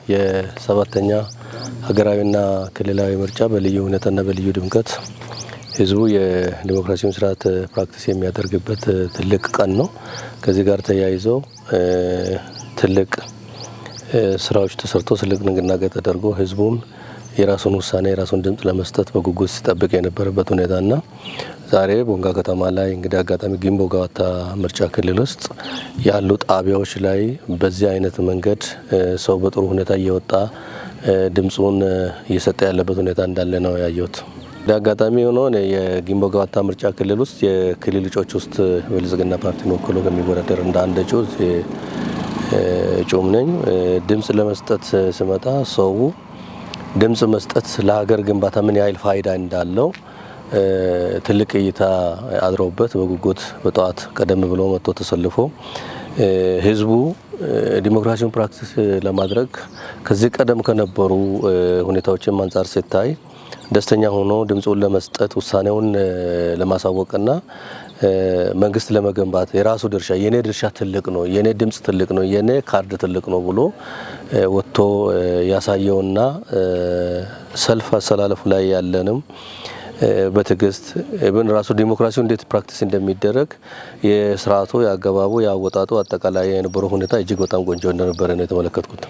የሰባተኛ ሀገራዊና ክልላዊ ምርጫ በልዩ ሁኔታና በልዩ ድምቀት ህዝቡ የዲሞክራሲውን ስርዓት practice የሚያደርግበት ትልቅ ቀን ነው። ከዚህ ጋር ተያይዞ ትልቅ ስራዎች ተሰርቶ፣ ትልቅ ንቅናቄ ተደርጎ፣ ህዝቡም የራሱን ውሳኔ፣ የራሱን ድምጽ ለመስጠት በጉጉት ሲጠብቅ የነበረበት ሁኔታና ዛሬ ቦንጋ ከተማ ላይ እንግዲህ አጋጣሚ ጊምቦ ገዋታ ምርጫ ክልል ውስጥ ያሉ ጣቢያዎች ላይ በዚህ አይነት መንገድ ሰው በጥሩ ሁኔታ እየወጣ ድምፁን እየሰጠ ያለበት ሁኔታ እንዳለ ነው ያየሁት። እንደ አጋጣሚ ሆኖ የጊምቦ ገዋታ ምርጫ ክልል ውስጥ የክልል እጩዎች ውስጥ ብልጽግና ፓርቲን ወክሎ ከሚወዳደር እንደ አንድ እጩ እጩም ነኝ። ድምጽ ለመስጠት ስመጣ ሰው ድምጽ መስጠት ለሀገር ግንባታ ምን ያህል ፋይዳ እንዳለው ትልቅ እይታ አድሮበት በጉጉት በጠዋት ቀደም ብሎ መጥቶ ተሰልፎ ህዝቡ ዲሞክራሲውን practice ለማድረግ ከዚህ ቀደም ከነበሩ ሁኔታዎችም አንጻር ሲታይ ደስተኛ ሆኖ ድምፁን ለመስጠት፣ ውሳኔውን ለማሳወቅና መንግስት ለመገንባት የራሱ ድርሻ፣ የኔ ድርሻ ትልቅ ነው፣ የኔ ድምጽ ትልቅ ነው፣ የኔ ካርድ ትልቅ ነው ብሎ ወጥቶ ያሳየውና ሰልፍ አሰላለፉ ላይ ያለንም በትዕግስት even ራሱ ዲሞክራሲው እንዴት practice እንደሚደረግ የስርዓቱ፣ የአገባቡ፣ የአወጣጡ አጠቃላይ የነበረው ሁኔታ እጅግ በጣም ቆንጆ እንደነበረ ነው የተመለከትኩት።